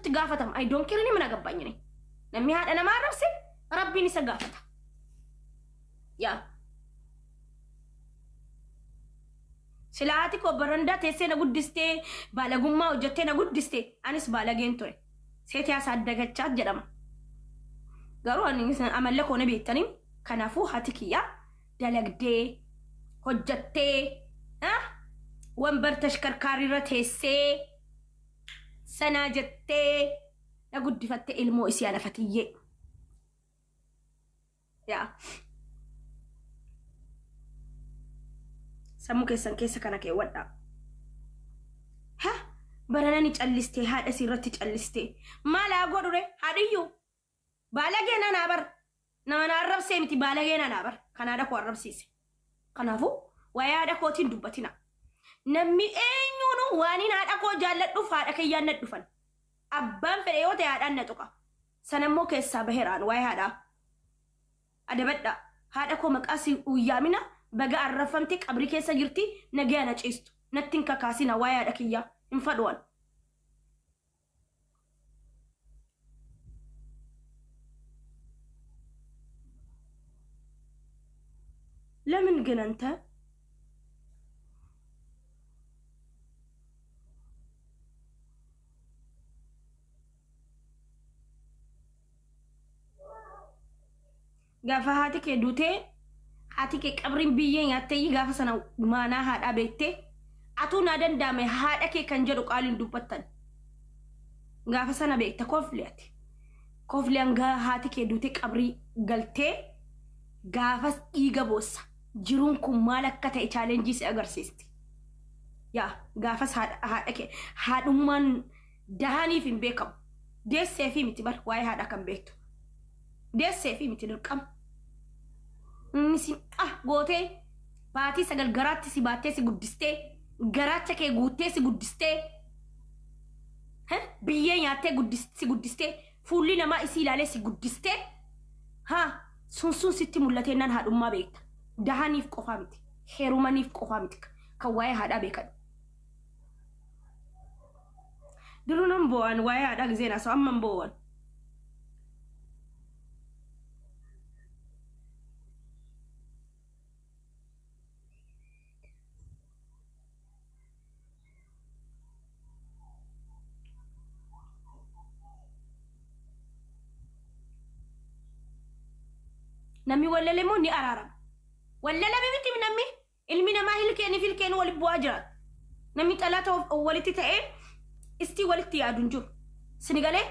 Rabbiitutti gaafatama. I don't care, mana gabbaany ne. Namni haadha namaa arrabse Rabbiin isa gaafata. Yaa. Sila haati koo barandaa teessee na guddistee, baalagummaa hojjettee na guddiste, anis baalageen ture. Seetii haasaa jedhama. Garuu ani amalla koo na beektanii, kanaafuu haati kiyyaa dalagdee hojjattee wanbar tashkarkaariirra teessee sanaa jettee na guddifatte ilmoo isii anafatiyyee. Yaa. Sammuu keessan keessa kana keewwadhaa. Ha? Barana ni callistee, haadha isii irratti callistee. Maal haa godhure haadhiyyuu? Baalagee nanaa bar. Nama na arrabsee miti, baalagee nanaa bar. Kan haadha koo arrabsiise. Kanaafuu waa'ee haadha kootiin dubbatina. Namni eenyuunu waan hin haadha koo jaalladhuuf haadha kiyyaan na dhufan. Abbaan fedhe yoo ta'e haadhaan na tuqa. Sanammoo keessaa baheeraan waa'ee haadhaa. Adabadha. Haadha koo maqaa si yaamina, baga arrafamte, qabrii keessa jirti, nagaya na ciistu. Natti hin kakaasina waa'ee haadha kiyyaa. Hin fadhuwan. ለምን ግን አንተ gaafa haati kee duutee, haati kee qabriin biyyee nyaattee, gaafa sana maanaa haadhaa beektee, atuu naa danda'ame haadha kee kan jedhu qaaliin dubbattan. Gaafa sana beekta koofli ati. Koofli hanga haati kee duutee qabrii galtee gaafas dhiiga boossa. Jiruun kun maal akka ta'e challenge si agarsiisti. Yaa, gaafas haadha kee haadhummaan dahaniif hin beekamu. Deessee fi miti bar waa'ee haadhaa kan beektu. Deessee fi miti dirqama. Inni si ah gootee baatii 9 garaatti si baattee si guddistee, garaacha kee guuttee si guddistee, biyyee nyaattee si guddistee, fuulli namaa isii ilaalee si guddistee, haa sun sun sitti mul'atee haadhummaa beekta. Dahaniif qofaa miti. Heerumaniif qofaa miti kan waa'ee haadhaa beekan. Duruu nan bo'an waa'ee haadhaa gizeen haasa'u, amma hin bo'an. Namni wallale immoo ni araarama. Wallalame miti, namni ilmi namaa hilkeeni fi hilkeen walitti bu'aa jiraata. Namni xalaata walitti ta'ee istii walitti yaadu hin jiru. Sini galee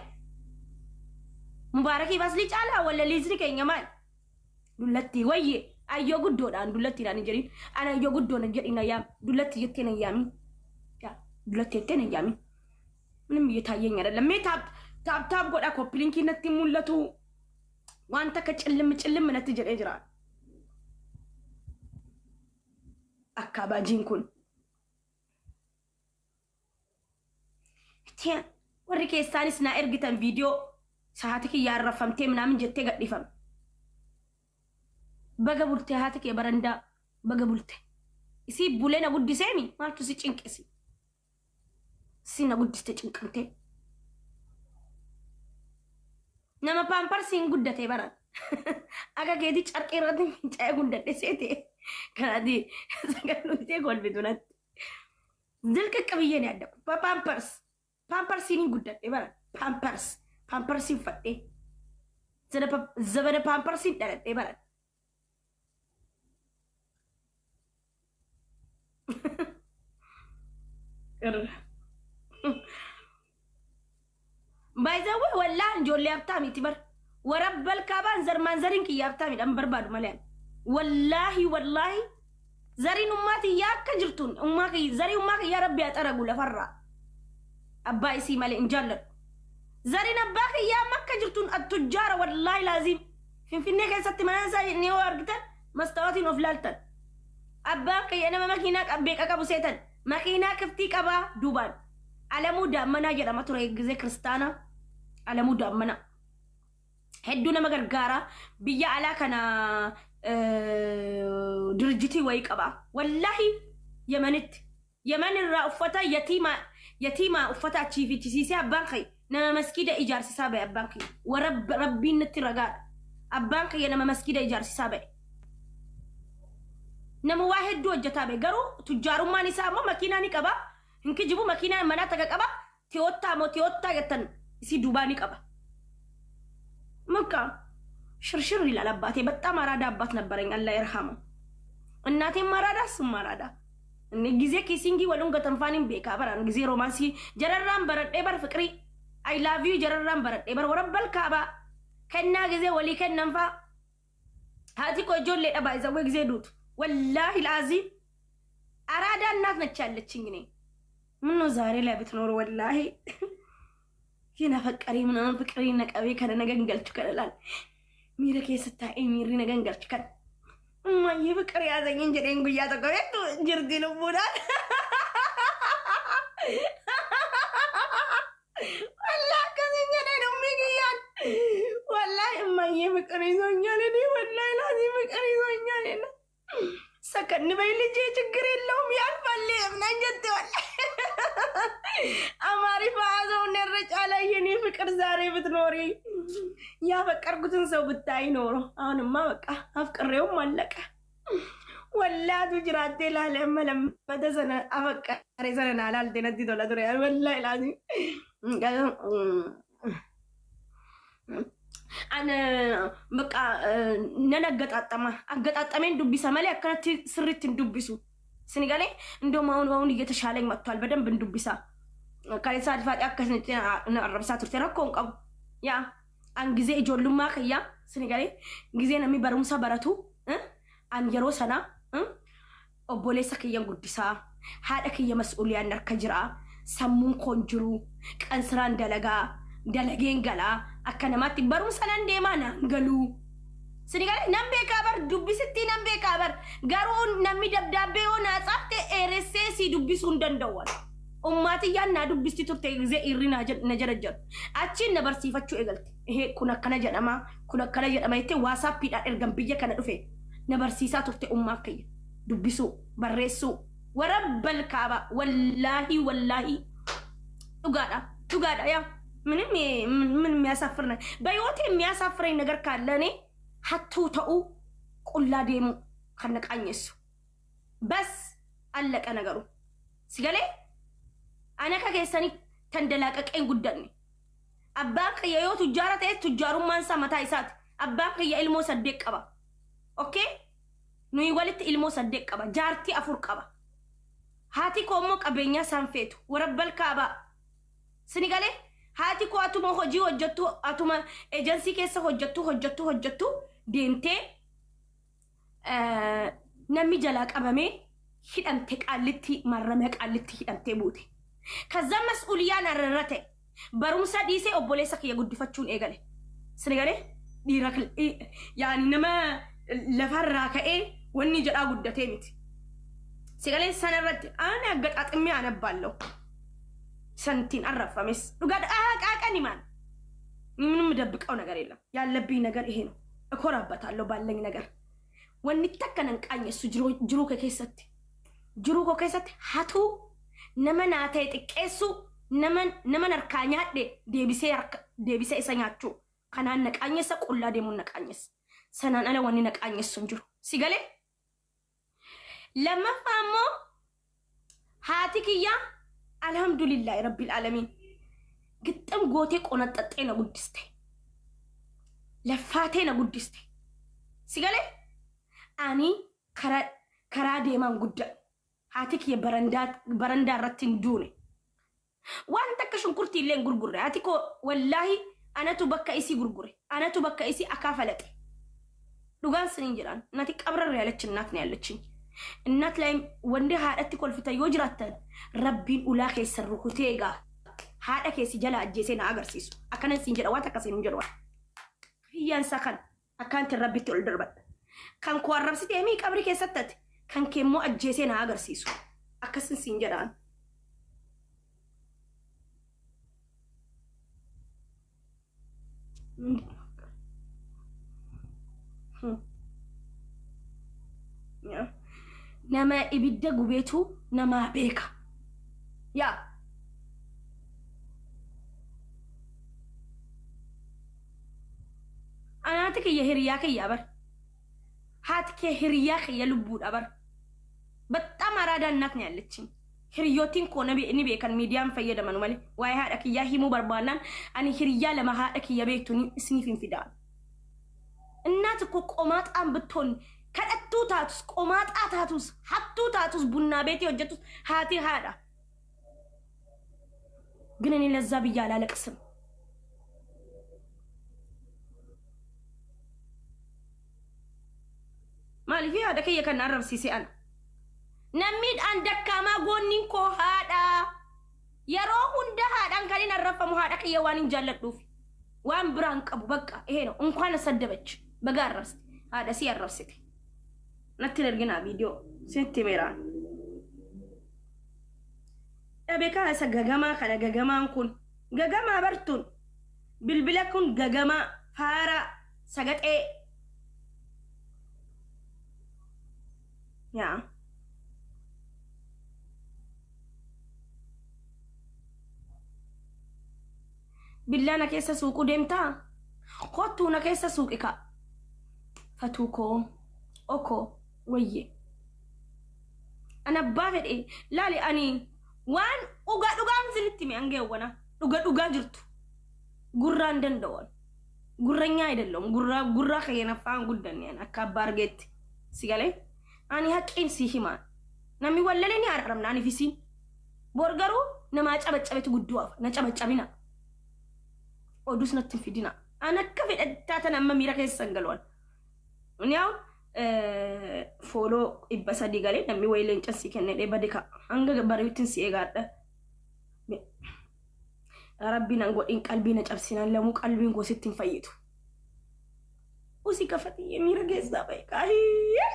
Mubaarakii Baslii caalaa wallaliisni keenya maal? Dullattii wayye ayyoo guddoodhaan dullattiidhaan hin jedhin. Ana ayyoo guddoon hin jedhin, ayyaam dullatti jettee hin yaamin. Dullatti jettee hin yaamin. ምንም እየታየኝ አይደለም። Mee tap tap tap godha, copy link natti mul'atu. Wanta akka cillim cillim natti jedhee jira. Akka abaajiin kun. Warri keessaanis naa ergitan viidiyoo haati kiyyaa arrafamtee minaamin jettee gadhiifame. Baga bultee haati kee barandaa, baga bulte. Isii bulee na guddiseemi, maaltu si cinqisi? Si na guddiste cinqamtee. Nama paamparsiin guddatee baran. Akka keetii carqii irratti fincaa'ee guddadhe seete. Kanaati sagalluutee kolfitu natti. Zilqiqqa biyyeen yaadda. Pampers. Pampersiin hin guddadhe baran. Pampers. Pampersii uffadhee. Zabana pampersiin dhaladhee baran. By the way, wallah ijoollee habtaamiiti bar. Warabbal kaabaan zarmaan zariin kiyya habtaamiidhaan barbaadu malee. Wallaahi wallaahi zariin ummaa tiyyaa akka jirtuun ummaa kiyya, zarii ummaa kiyyaa rabbi haa xaragu lafarraa. Abbaa isii malee hin jaalladhu. Zariin abbaa kiyyaa amma akka jirtuun attujjaara, wallaahi laaziim. Finfinnee keessatti mana isaa ni yoo argitan mastaawatiin of laaltan. Abbaan kiyya nama makiinaa beeqa qabu seetan. Makiinaa kiftii qabaa duubaan. Alamuu Daammanaa jedhama ture gizee kiristaanaa. Alamuu Daammanaa. Hedduu nama gargaara. Biyya alaa kana dirjitii wayii qaba. Wallaahi Yemenitti. Yemen irraa uffata yatiimaa yatiimaa uffata achii fichisiisee abbaan kee. Nama maskiida ijaarsisaa ba'e abbaan kiyya. Warra rabbiin natti ragaadha. Abbaan kiyya nama maskiida ijaarsisaa ba'e. Nama waa hedduu hojjetaa ba'e. Garuu tujjaarummaan isaa immoo makiinaa ni qaba. Hin kijibu, makiinaa manaa takka qaba. Tiyoottaa moo tiyoottaa jettan isii duubaa ni qaba. በቃ ሽርሽር ይላል አባቴ። በጣም አራዳ አባት ነበረኝ። አላህ ይርሐመው። እናቴም አራዳ እሱም አራዳ። እኔ ጊዜ ኪሲንጊ ወሉን ገተንፋኒን ቤካ በራን ጊዜ ሮማንሲ ጀረራን በረዴ በር ፍቅሪ አይ ላቭ ዩ ጀረራን በረዴ በር ወረበል ካባ ከና ጊዜ ወሊ ከነንፋ ሀቲ ቆ ijoollee dha baay'isawwee ጊዜ ዱቱ ወላሂ ልአዚም አራዳ እናት ነች ያለችኝ። እኔ ምነው ዛሬ ላይ ብትኖር ወላሂ ይናፈቀሪ ምናምን ፍቅሪ ነቀቤ ከነ ነገን ገልቹ ከለላል miira keessa taa'ee miirri nagan galchu kan ummayyee ፍቅር ያዘኝን jedheen guyyaa tokko beektu jirti lubbuudhaan. Wallaahi akkasiin jedheen ummii kiyyaan. Wallaahi ummayyee ፍቅር ይዞኛል እኔ ወላሂ ላዚ ፍቅር ይዞኛል ሰከን በይ ልጄ ችግር የለውም ያልፋል ምናምን jette ወላሂ። አማሪፋ ሰውን irra የኔ ፍቅር ዛሬ ብትኖሪ ያፈቀርኩትን ሰው ብታይ ኖሮ አሁንማ በቃ አፍቅሬውም አለቀ። ወላቱ ጅራቴ ላለ መለመደ ሰነ አፈቀሬ ሰነ ናላልቴ ነቲ ቶላ ቱሬ ወላሂ ላዚ አነ በቃ ነን አገጣጠማ አገጣጠሜን ዱቢሳ መሌ አከነቲ ስሪት እንዱቢሱ ስኒጋሌ እንደውም አሁን አሁን እየተሻለኝ መጥቷል። በደንብ እንዱቢሳ ከሌሳ ድፋጤ akkasinitti na arrabsaa turte rakkoon qabu. Yaa an ጊዜ ijoollummaa kiyya sinigalee ጊዜ namni barumsa baratu an yeroo sana obboleessa kiyyan guddisaa, haadha kiyya mas'uuliyaan harka jira, sammuun koon jiru qansiraan dalagaa dalageen galaa akka namaatti barumsa nan deemaa naan galuu. Sinigalee nan beekaa bar dubbisitti nan beekaa bar garuu namni dabdaabbee yoo naa tsaafte dheeressee si dubbisuu hin danda'u. Ummaatiyyaan naa dubbisti turte ጊዜ irri na jarajjaru. Achiin na barsiifachuu eegalte. Ihee kun akkana jedhama, kun akkana jedhama jettee waasaappiidhaan ergan biyya kana dhufe na barsiisaa turte ummaaf kiyya. Dubbisuu, barreessuu, warabbal kaaba, wallaahi wallaahi dhugaadha, dhugaadha yaa ምንም ምን የሚያሳፍር ነገር በህይወቴ የሚያሳፍረኝ ነገር ካለ እኔ hattuu ta'uu qullaa deemu kan na qaanyessu. በስ አለቀ ነገሩ። ሲገሌ Ana akka keessanii tandalaaqaqeen guddanne. Abbaan kiyya yoo tujjaara ta'e tujjaarummaan isaa mataa isaati. Abbaan kiyya ilmoo 8 qaba. Okay? Nuyi walitti ilmoo 8 qaba. Jaartii 4 qaba. Haati koo immoo qabeenyaa isaan feetu. Warabbal kaabaa. Sini galee haati koo atuma hojii hojjettu atuma eejensii keessa hojjettu hojjettu hojjettu deemtee namni jalaa qabamee hidhamte qaallitti marramee qaallitti hidhamtee buute. ከዛ መስኡልያን አረረተ barumsa dhiisee obboleessa kiyya guddifachuun eegale. Sini galee dhiira yaani nama lafarraa ka'ee wanni jedhaa guddatee miti. Si galee sanarratti ani አገጣጥሜ አነባለሁ። ሰንቲን አረፈሜስ dhugaa ቃቀን ማን ምንም ደብቀው ነገር የለም። ያለብኝ ነገር ይሄ ነው። እኮራበታለሁ ባለኝ ነገር። Wanni takka nan qaanyessu jiruu kee keessatti. Jiruu koo keessatti hatuu nama naa ta'e xiqqeessuu nama harkaa nyaadhe deebisee isa nyaachuu kanaan na qaanyessa, qullaa deemuun na qaanyessa. Sanaan ala wanni na qaanyessu hin jiru. Si galee? Lammaffaa immoo haati kiyyaa alhamdulillaahi rabbil aalamiin ግጥም gootee qonaxaxxee na guddiste. Laffaatee na guddiste. Si galee? Ani karaa deemaan guddadhe. Haati kiyya barandaa irratti hin duune. Waan takka shunkurtii illee hin gurgurre. Haati koo wallaahi anatu bakka isii gurgure. Anatu bakka isii akaafalaxe. Dhugaan siniin jedhaan. Nati qabrarra ያለች እናት ነው ያለችኝ። እናት ላይ ወንድ haadhatti kolfitan yoo jiraattan rabbiin ulaa keessan rukutee egaa haadha keessi jala ajjeesee na agarsiisu. Akkanan siin jedha waan takka siin hin jedhu. Kiyyaan isaa kan akkanatti rabbitti ol darbadha. Kan koo arrabsitee mii qabrii keessatti ati kan kee immoo ajjeesee na agarsiisu. Akkasin siin jedhaan. Nama ibidda gubeetu namaa beeka. Yaa. Haati kiyya hiriyaa kiyya bar. Haati kee hiriyaa kiyya lubbuudha bar. በጣም አራዳ እናት ነው ያለችኝ። Hiriyyootiin koo ni beekan miidiyaan fayyadaman malee waa'ee haadha kiyyaa himuu barbaannaan ani hiriyyaa lama haadha kiyya beektu isiniif hin fidaan. እናት እኮ ቆማጣን ብትሆን kadhattuu taatus ቆማጣ taatus hattuu taatus ቡና ቤት hojjetus haati haadha. ግን እኔ ለዛ ብዬ አላለቅስም። Maaliif haadha kiyya kan arrabsiise ana? Nammiidhaan dakkaamaa goonniin koo haadha. Yeroo hunda haadhaan kan hin arrabfamu haadha kiyya waan hin jaalladhuuf. Waan biraan qabu bakka ይሄ ነው። እንኳን ሰደበች በጋ arrabsite haadha si arrabsite. Natti hin erginaa viidiyoo sitti himeeraan. Dhabe kaasa gagamaa kana gagamaan kun gagamaa bartuun bilbila kun gagamaa faara sagaxee. Yaa. Billaa na keessa suuquu deemtaa? Kottuu na keessa suuqi ka. Fatuu koo, okoo, wayye. Ana abbaa fedhe laali ani waan dhugaa dhugaan isinitti hime hangeewwana dhuga dhugaa jirtu. Gurraan danda'an. Gurranyaa አይደለሁም gurraa gurraa kiyya guddanne akka abbaa argeetti. Si galee? Ani haqqiin si himaa. Namni wallalee ni araaramna ani fisiin. Bor garuu namaa cabaccabetu guddoo hafa. Na cabaccabina. Oduus natti hin fidina. Ani akka fedhattaa tan amma miira keessan galuwan. Inni yaa'u follow 300 galee namni wayii leenca sii kennee bade ka hanga bariitti si eegaadha. Rabbi nan godhin qalbii na cabsinaan lamuu qalbiin koo sitti hin fayyitu. Usii kafatiyye miira keessaa bahe kaayee.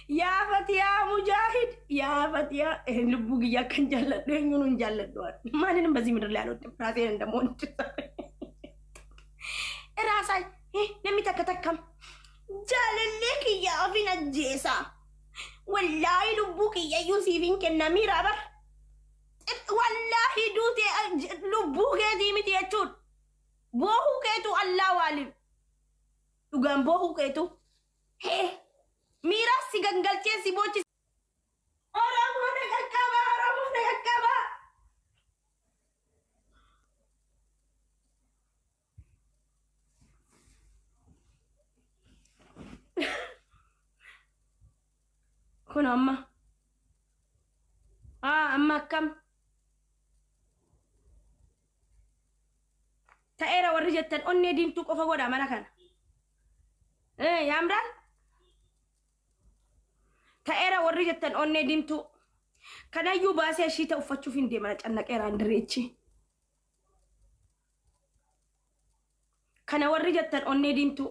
Yaa Fatiyaa Mujaahid yaa Fatiyaa lubbuu kiyya akkan jaalladhu eenyuun hin jaalladhu ማንንም በዚህ ምድር ላይ አልወድም። ራሴን እንደምወድ ራሳ namni takka takkam jaalallee kiyya ofin ajjeesa wallaahi lubbuu kiyya iyyuu siif hin kenna miira bar wallaahi duutee lubbuu keetii miti jechuun boohuu keetu allaa waalim dhugaan boohuu keetu hee miira si gangalchee si boochis. Oromoo na qaqqaba Oromoo na qaqqaba. Kun amma. Amma akkam? Ta'eera warri jettan onnee diimtuu qofa godha mana kana. Yaamraan? Ta'eera warri jettan onnee diimtuu. Kanayyuu baasee ishii ta'u uffachuuf hin deemana cannaqeeraan dirreechi. Kana warri jettan onnee diimtuu.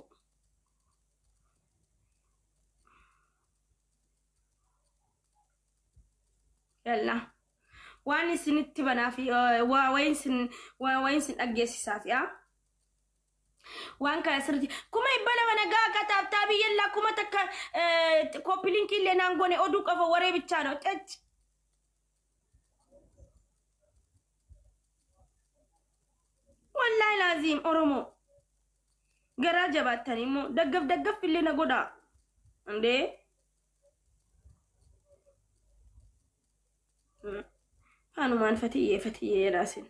Yalla. Waan isinitti banaa fi waa'een isin dhaggeessisaaf yaa. Waan kana sirriitti 200,000 nagaa akka taaptaa biyyallaa 1000 copy linkii illee naan goone oduu qofa waree bichaa ነው ጨጭ. Wallaahi laaziim Oromoo garaa jabaattanii immoo daggaf daggaf illee na godhaa. Indee Hanumaan fatiyyee fatiyyee jedhaasin.